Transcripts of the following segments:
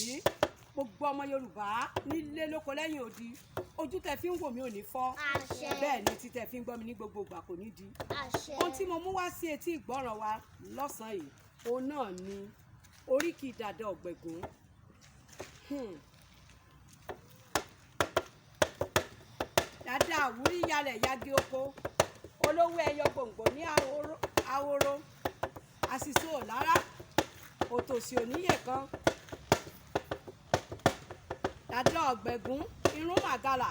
yìí, gbogbo ọmọ Yorùbá nílé lóko lẹ́yìn odi, ojú tẹ fi ń wò mí ò ní fọ́. Àṣẹ. Bẹ́ẹ̀ ni tí tẹ fi ń gbọ́ mi ní gbogbo ìgbà kò ní di. Àṣẹ. Ohun tí mo mú wá sí etí ìgbọ́ràn wa lọ́sàn-án yìí, òun náà ni oríkì Dàda Ọ̀gbẹ̀gún. Dàda àwúrí yalẹ̀ yagi oko, olówó ẹyọ gbòǹgbò ní ahoro, àṣìṣe ò lára, òtòṣì òníyè kan. Dàda Ọ̀gbẹ̀gún, irun màgàlà,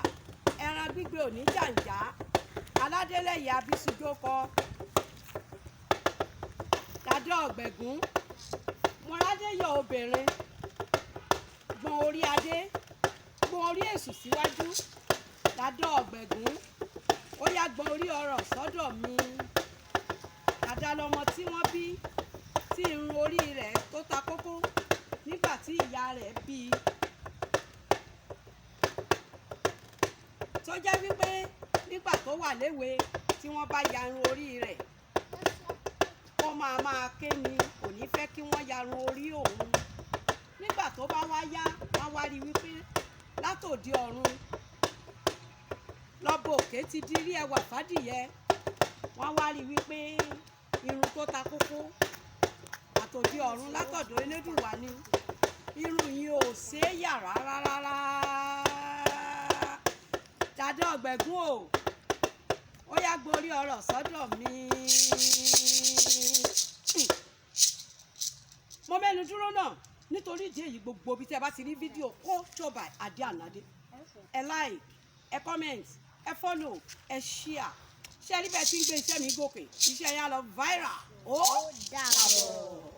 ẹran gbígbé òní jàǹjà, aládélẹ́yẹ abisujókọ. Dàda Ọ̀gbẹ̀gún, mọ́rádéyọ̀ obìnrin, gbọ̀n orí adé, gbọ̀n orí èṣù síwájú. Dàda Ọ̀gbẹ̀gún, ó yá gbọ̀n orí ọrọ̀ sọ́dọ̀ mi. Dàda lọmọ tí wọ́n bí tí irun orí rẹ̀ tó ta kókó nígbà tí ìyá rẹ̀ bí i, tó jẹ́ wípé nígbà tó wà léwe, tí wọ́n bá ya irun orí rẹ̀, ó máa máa ké ni, kò ní fẹ́ kí wọ́n ya irun orí òun. Nígbà tó bá wá yá, wọ́n wá rí wípé látòdì ọ̀run lọ́bọ̀ òkè ti dirí ẹwà fàdìyẹ. Wọ́n wá rí wípé irun tó ta kókó àtòdì ọ̀run látọ̀dọ̀ Elédùwà ni, irun yìí ò ṣeé yà rárá rárá. Dàda Ọ̀gbẹ̀gún o, ó yá gborí ọ̀rọ̀ sọ́dọ̀ mi. Mo mẹ́nu dúró náà nítorí ìdí èyí, gbogbo ibi tí ẹ bá ti rí fídíò Culture by Adé Ànádé, ẹ like, ẹ comment, ẹ follow, ẹ share. Ṣé ẹ rí bẹ́ẹ̀ tí ń gbé iṣẹ́ mi gòkè, iṣẹ́ yẹn á lọ viral. Ó Ó dàbọ̀.